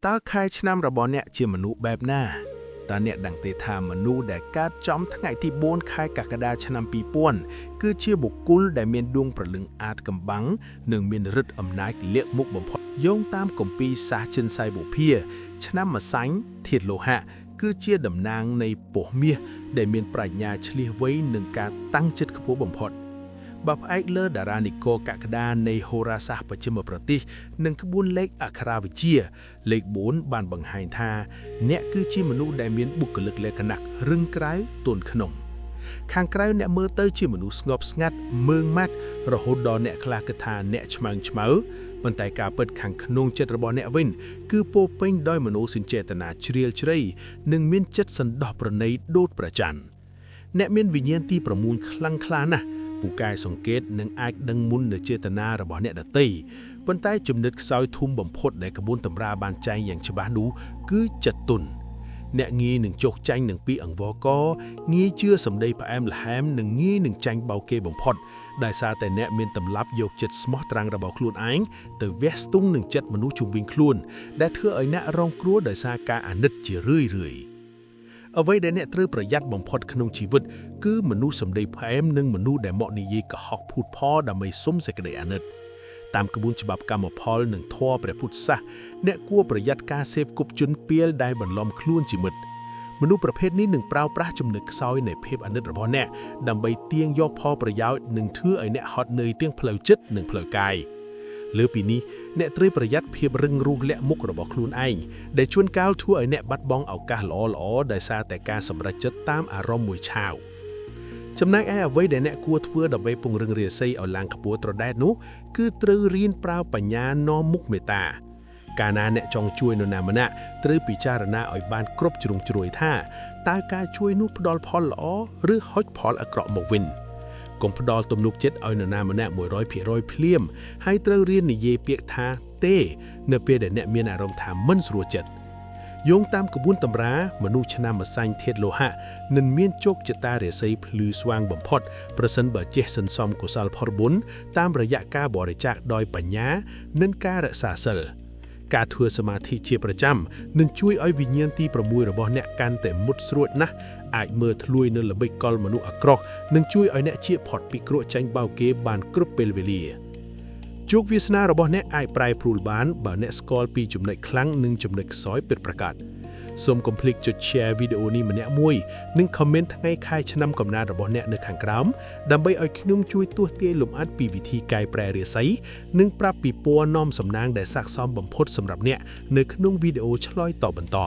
តើខែឆ្នាំរបស់អ្នកជាមនុស្សបែបណាតើអ្នកដឹងទេថាមនុស្សដែលកើតចំថ្ងៃទី4ខែកក្កដាឆ្នាំ2000គឺជាបុគ្គលដែលមានដួងព្រលឹងអាតកំបាំងនិងមានឫទ្ធិអំណាចលាកមុខបំផុតយោងតាមគម្ពីរសាសចិនសៃបុព្ភាឆ្នាំម្សាញ់ធាតុលោហៈគឺជាតំណាងនៃពស់មាសដែលមានប្រាជ្ញាឈ្លាសវៃនិងការតាំងចិត្តខ្ពស់បំផុត បើផ្អែកលើតារានិករកក្កដានៃហោរាសាស្ត្របច្ចិមប្រទេសនិងក្បួនលេខអក្ខរាវិទ្យាលេខ4បានបង្ហាញថាអ្នកគឺជាមនុស្សដែលមានបុគ្គលិកលក្ខណៈរឹងក្រៅទន់ក្នុងខាងក្រៅអ្នកមើលទៅជាមនុស្សស្ងប់ស្ងាត់មើងម៉ាត់រហូតដល់អ្នកខ្លះគិតថាអ្នកឆ្មើងឆ្មៅប៉ុន្តែការពិតខាងក្នុងចិត្តរបស់អ្នកវិញគឺពោរពេញដោយមនោសញ្ចេតនាជ្រាលជ្រៃនិងមានចិត្តសន្តោសប្រណីដូចប្រច័ណ្ឌ អ្នកមានវិញ្ញាណទី6ខ្លាំងក្លាណាស់ពូកែសង្កេតនិងអាចដឹងមុននូវចេតនារបស់អ្នកដទៃប៉ុន្តែចំណុចខ្សោយធំបំផុតដែលក្បួនតម្រាបានចែងយ៉ាងច្បាស់នោះគឺចិត្តទុនអ្នកងាយនឹងចុះចាញ់នឹងពាក្យអង្វរកងាយជឿសម្ដីផ្អែមល្ហែមនិងងាយនឹងចាញ់បោកគេបំផុតដោយសារតែអ្នកមានតម្លាប់យកចិត្តស្មោះត្រង់របស់ខ្លួនឯងទៅវះស្ទង់នឹងចិត្តមនុស្សជុំវិញខ្លួនដែលធ្វើឲ្យអ្នករងគ្រោះដោយសារការអាណិតជារឿយៗ អ្វីដែលអ្នកត្រូវប្រយ័ត្នបំផុតក្នុងជីវិតគឺមនុស្សសម្ដីផ្អែមនិងមនុស្សដែលមកនិយាយកុហកភូតផលដើម្បីសុំសេចក្តីអាណិតតាមក្បួនច្បាប់កម្មផលនិងធម៌ព្រះពុទ្ធសាសន៍អ្នកគួរប្រយ័ត្នការសេពគប់ជនពាលដែលបន្លំខ្លួនជាមិត្តមនុស្សប្រភេទនេះនឹងប្រើប្រាស់ចំណុចខ្សោយនៃភាពអាណិតរបស់អ្នកដើម្បីទាញយកផលប្រយោជន៍និងធ្វើឲ្យអ្នកហត់នឿយទាំងផ្លូវចិត្តនិងផ្លូវកាយ លើពីនេះអ្នកត្រូវប្រយ័ត្នភាពរឹងរូសលាក់មុខរបស់ខ្លួនឯងដែលជួនកាលធ្វើឲ្យអ្នកបាត់បង់ឱកាសល្អៗដោយសារតែការសម្រេចចិត្តតាមអារម្មណ៍មួយឆាវចំណែកឯអ្វីដែលអ្នកគួរធ្វើដើម្បីពង្រឹងរាសីឲ្យឡើងខ្ពស់ត្រដែតនោះគឺត្រូវរៀនប្រើបញ្ញានាំមុខមេត្តាកាលណាអ្នកចង់ជួយនរណាម្នាក់ត្រូវពិចារណាឲ្យបានគ្រប់ជ្រុងជ្រោយថាតើការជួយនោះផ្ដល់ផលល្អឬហុចផលអាក្រក់មកវិញ កុំផ្ដល់ទំនុកចិត្តឲ្យនរណាម្នាក់100%ភ្លាមហើយត្រូវរៀននិយាយពាក្យថាទេ នៅពេលដែលអ្នកមានអារម្មណ៍ថាមិនស្រួលចិត្តយោងតាមក្បួនតម្រាមនុស្សឆ្នាំម្សាញ់ធាតុលោហៈនឹងមានជោគជតារាសីភ្លឺស្វាងបំផុតប្រសិនបើចេះសន្សំកុសលផលបុណ្យតាមរយៈការបរិច្ចាគដោយបញ្ញានិងការរក្សាសិលការធ្វើសមាធិជាប្រចាំនឹងជួយឲ្យវិញ្ញាណទី6របស់អ្នកកាន់តែមុតស្រួចណាស់អាចមើលធ្លួយនៅល្បិចកលមនុស្សអាក្រក់និងជួយឲ្យអ្នកជៀសផុតពីគ្រោះចាញ់បោកគេបានគ្រប់ពេលវេលាជោគវាសនារបស់អ្នកអាចប្រែប្រួលបានបើអ្នកស្គាល់ពីចំណុចខ្លាំងនិងចំណុចខ្សោយពិតប្រាកដសូមកុំភ្លេចចុច share វីដេអូនេះម្នាក់មួយនិង comment ថ្ងៃខែឆ្នាំកំណើតរបស់អ្នកនៅខាងក្រោមដើម្បីឲ្យខ្ញុំជួយទស្សន៍ទាយលម្អិតពីវិធីកែប្រែរាសីនិងប្រាប់ពីពណ៌នាំសំណាងដែលស័ក្តិសមបំផុតសម្រាប់អ្នកនៅក្នុងវីដេអូឆ្លើយតបបន្ត